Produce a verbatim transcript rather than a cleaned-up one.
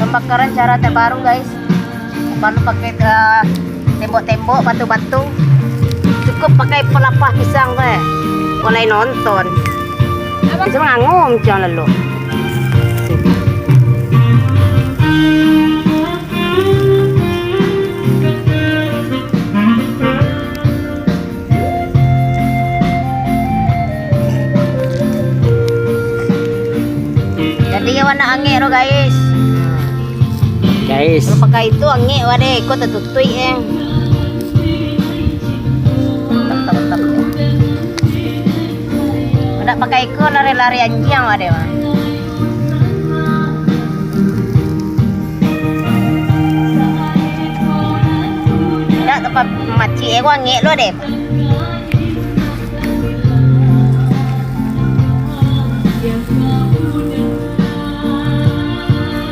Pambakaran cara terbaru, guys. Baru pakai, eh, tembok-tembok, batu-batu. Cukup pakai pelapah pisang tu, eh. Mulai nonton. Bisa mangangum macam lalu. Jadi, awak nak angek tu, guys. Guys. Kalau pakai itu angek, wah deh, kau tertutup, eh. Tetap, tetap, tetap. Nak pakai iko lari-lari anjiang, wah deh, wah. Dak tempat macik, eh, kau angek lu deh.